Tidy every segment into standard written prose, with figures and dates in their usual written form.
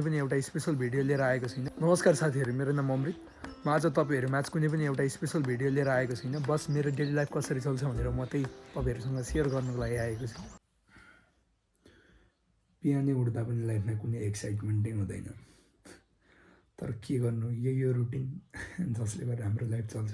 पनि एउटा special video लिएर आएको छैन। नमस्कार साथीहरू, मेरो नाम अमृत। म आज तपाईँहरूमा कुनै पनि एउटा स्पेशल भिडियो लिएर आएको छैन। बस मेरो डेली लाइफ कसरी चल्छ भनेर म त्यही तपाईँहरूसँग सेयर गर्नको लागि आएको छु। बिहानै उठ्दा पनि लाइफमा कुनै एक्साइटमेन्टै हुँदैन, तर के गर्नु, यो रुटिन जसले गर्दा हाम्रो लाइफ चल्छ।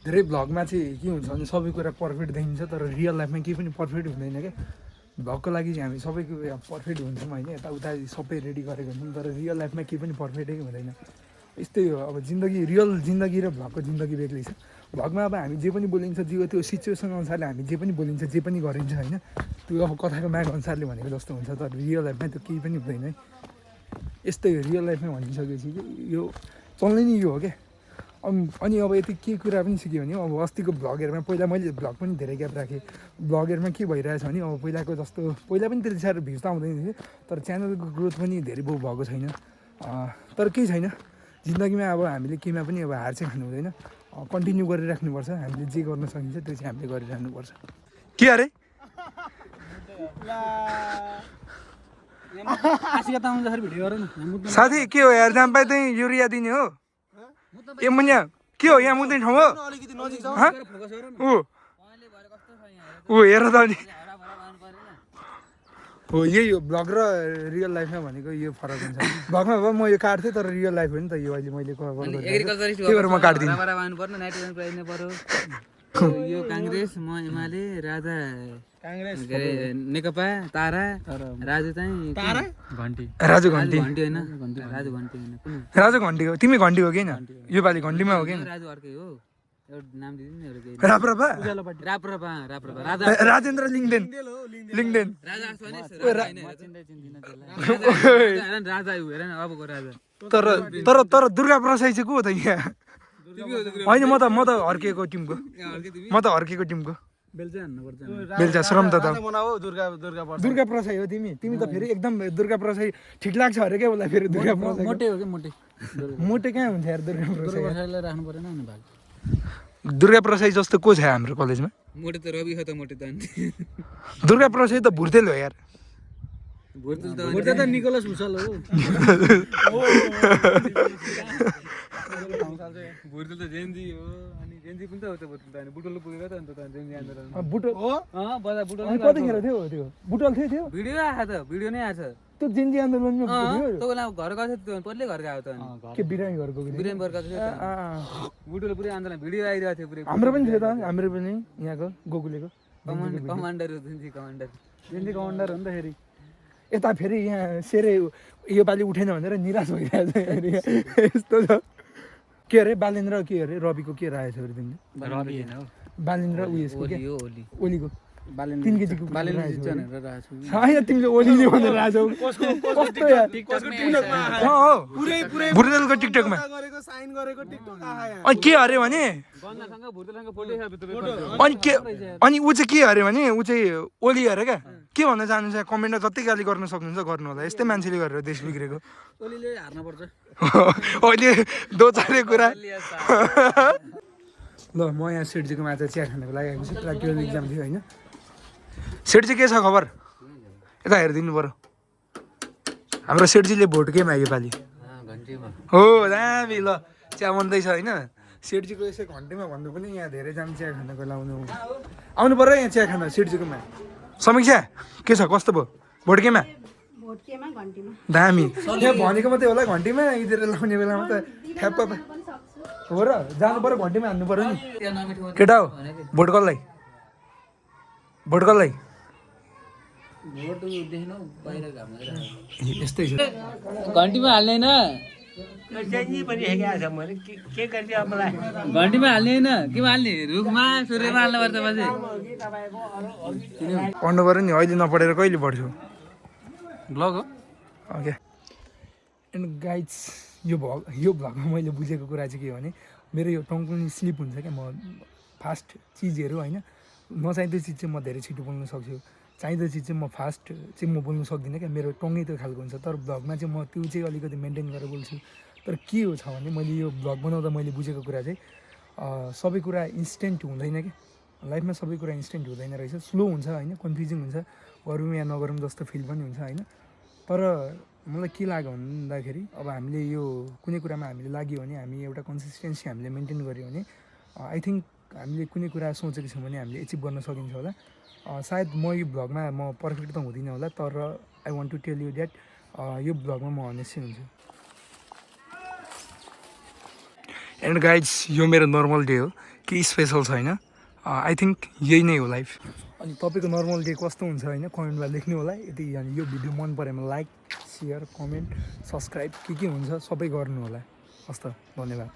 धेरै भ्लगमा चाहिँ के हुन्छ भने सबै कुरा पर्फेक्ट देखिन्छ, तर रियल लाइफमा केही पनि पर्फेक्ट हुँदैन क्या। भ्लगको लागि चाहिँ हामी सबैको पर्फेक्ट हुन्छौँ होइन, यताउता सबै रेडी गरेको हुन्छौँ, तर रियल लाइफमा केही पनि पर्फेक्टै हुँदैन। यस्तै हो अब जिन्दगी, रियल जिन्दगी र भ्लगको जिन्दगी बेग्लै छ। भ्लगमा अब हामी जे पनि बोलिन्छ, त्यो सिचुएसन अनुसारले हामी जे पनि बोलिन्छ, जे पनि गरिन्छ होइन, त्यो अब कथाको माग अनुसारले भनेको जस्तो हुन्छ, तर रियल लाइफमा त्यो केही पनि हुँदैन है। यस्तै हो रियल लाइफमा भनिसकेपछि यो चल्ने नै यो हो क्या। अनि अब यति के कुरा पनि सिक्यो भने अब अस्तिको भ्लगहरूमा पहिला मैले भ्लग पनि धेरै ग्याप राखेँ। भ्लगहरूमा के भइरहेछ भने अब पहिलाको जस्तो पहिला पनि त्यति साह्रो भ्युज त आउँदैन थियो, तर च्यानलको ग्रोथ पनि धेरै भएको छैन। तर केही छैन, जिन्दगीमा अब हामीले केहीमा पनि अब हार चाहिँ खानु हुँदैन, कन्टिन्यू गरिराख्नुपर्छ। हामीले जे गर्न सकिन्छ त्यो चाहिँ हामीले गरिरहनुपर्छ। के अरे साथी के हो यार, जाम पाए त्यही युरिया दिने हो? ए मुन्या के हो, यहाँ मुद्ने ठाउँ हो? ऊ हेर त अनि हो, यही हो भ्लग र रियल लाइफमा भनेको यो फरक हुन्छ। भ्लगमा अब म यो काट्थेँ, तर रियल लाइफ हो नि त यो, अहिले मैले त्यही भएर म काट्दिनँ। यो कांग्रेस, म एमाले, राजा कांग्रेस, नेकपा, तारा, राजु चाहिँ तारा घन्टी, राजु घन्टी होइन, राजु घन्टी होइन, राजु घन्टी हो। तिमी घन्टी हो कि होइन? यो पालि घन्टीमा हो कि? राजु अर्कै हो, एउटा नाम दिदिन नि, एउटा राप्रपा राजेन्द्र लिङ्गदेन राजा हेर न अबको राजा। तर दुर्गा प्रसाई चाहिँ को हो त यहाँ? होइन, म त हर्केको टिमको, बेल्चा श्रम त दुर्गा प्रसाई हो। तिमी त फेरि एकदम दुर्गा प्रसाई ठिक लाग्छ अरे क्या उसलाई? फेरि दुर्गा प्रसाई मोटे हो कि मोटे कहाँ हुन्छ यार? दुर्गा प्रसाईलाई राख्नु परेन नि भाग। दुर्गा प्रसाई जस्तो को छ हाम्रो कलेजमा? मोटे त रवि हो त, मोटे त दुर्गा प्रसाई त भुर्तेल हो यार। भुर्तेल त निकोलस भुसाल हो। भुर्तेल त जेन्जी हो, अनि जेन्जी पनि त हो त भुर्तेल त, अनि बुटोल पुगेको त अन्त त जेन्जी आन्दोलन। बुटोल हो बजा बुटोल कतिखेर थियो? त्यो बुटोल थियो, भिडियो आएको त, भिडियो नै आएको छ त्यो जेन्जी आन्दोलनमा त। उसलाई घर गएको थियो, पहिले घर गएको त, के बिरामी घरको बिरामी घर गएको थियो, बुटोल पुरै आन्दोलन भिडियो आइरहेको थियो पुरै। हाम्रो पनि थियो त, हाम्रो पनि यहाँको गोकुलेको कमान्डर हो, जेन्जी कमान्डर हो नि त। फेरि यता फेरि यहाँ सेरे योपालि उठेन भनेर निराश भइरहेको छ यस्तो छ। के अरे बालेन्द्र, के अरे रविको के राखेको छ अरे तिमीले? बालेन्द्र उयसको के ओलीको 3 केजीको होइन, तिमीले ओलीले भनेर राख्छौ कस्तो यार? भुर्तेलको टिकटकमा अनि के अरे भने, अनि ऊ चाहिँ के अरे भने, ऊ चाहिँ ओली अरे क्या? के भन्न चाहनुहुन्छ? कमेन्टमा जति गाली गर्न सक्नुहुन्छ गर्नु होला, यस्तै मान्छेले गरेर देश बिग्रेको। ओलीले हार्न पर्छ अहिले दो चारे कुरा। ल म यहाँ सेठजीकोमा आज चिया खानको लागि आएको छु। प्र्याक्टिकल इक्जाम थियो होइन। सेठजी के छ खबर? यता हेरिदिनु पऱ्यो। हाम्रो सेठजीले भोट के माग्यो पालि? हो दामी। ल चिया बन्दैछ होइन। सेठजीको यसै घन्टीमा भन्नु पनि यहाँ धेरैजना चिया खानको आउनु पऱ्यो यहाँ चिया खान सेठजीकोमा। समीक्षा के छ, कस्तो भयो भोट केमा? दामी। यहाँ भनेको मात्रै होला, घन्टीमा इधर लाउने बेलामा त ठ्याप्प हो र जानु पऱ्यो, घन्टीमा हान्नु पऱ्यो नि। केटा हो भोट कसलाई? यस्तै छ, घन्टीमा हाल्ने होइन, घन्टीमा हाल्ने होइन, केमा हाल्ने? रुखमा सूर्यमा हाल्नु पर्छ। बाजे पढ्नु पऱ्यो नि, अहिले नपढेर कहिले पढ्छौ? ब्लग हो ओके। एन्ड गाइड्स, यो भ्लगमा मैले बुझेको कुरा चाहिँ के हो भने, मेरो यो टङ पनि स्लिप हुन्छ क्या। म फास्ट चिजहरू होइन, नचाहिँदो चिज चाहिँ म धेरै छिटो बोल्न सक्छु, चाहिँदो चिज चाहिँ म फास्ट चाहिँ म बोल्नु सक्दिनँ क्या। मेरो टङ्गै त्यो खालको हुन्छ, तर भ्लगमा चाहिँ म त्यो चाहिँ अलिकति मेन्टेन गरेर बोल्छु। तर के छ भने मैले यो भ्लग बनाउँदा मैले बुझेको कुरा चाहिँ सबै कुरा इन्स्टेन्ट हुँदैन क्या। लाइफमा सबै कुरा इन्स्टेन्ट हुँदैन रहेछ, स्लो हुन्छ होइन, कन्फ्युजिङ हुन्छ, गरौँ या नगरौँ जस्तो फिल पनि हुन्छ होइन। तर मलाई के लाग्यो भन्दाखेरि अब हामीले यो कुनै कुरामा हामीले लाग्यो भने हामी एउटा कन्सिस्टेन्सी हामीले मेन्टेन गऱ्यो भने आई थिङ्क हामीले कुनै कुरा सोचेको छौँ भने हामीले एचिभ गर्न सकिन्छ होला। सायद म यो भ्लगमा म पर्फेक्ट त हुँदिनँ होला, तर I want to tell you that यो भ्लगमा म हनेस्ट चाहिँ हुन्छु। एन्ड गाइड्स यो मेरो नर्मल डे हो, केही स्पेसल छैन, आई थिङ्क यही नै हो लाइफ। अनि तपाईँको नर्मल डे कस्तो हुन्छ होइन कमेन्टमा लेख्नु होला। यदि यो भिडियो मन परेमा लाइक सेयर कमेन्ट सब्सक्राइब के हुन्छ सबै गर्नु होला। हस् त, धन्यवाद।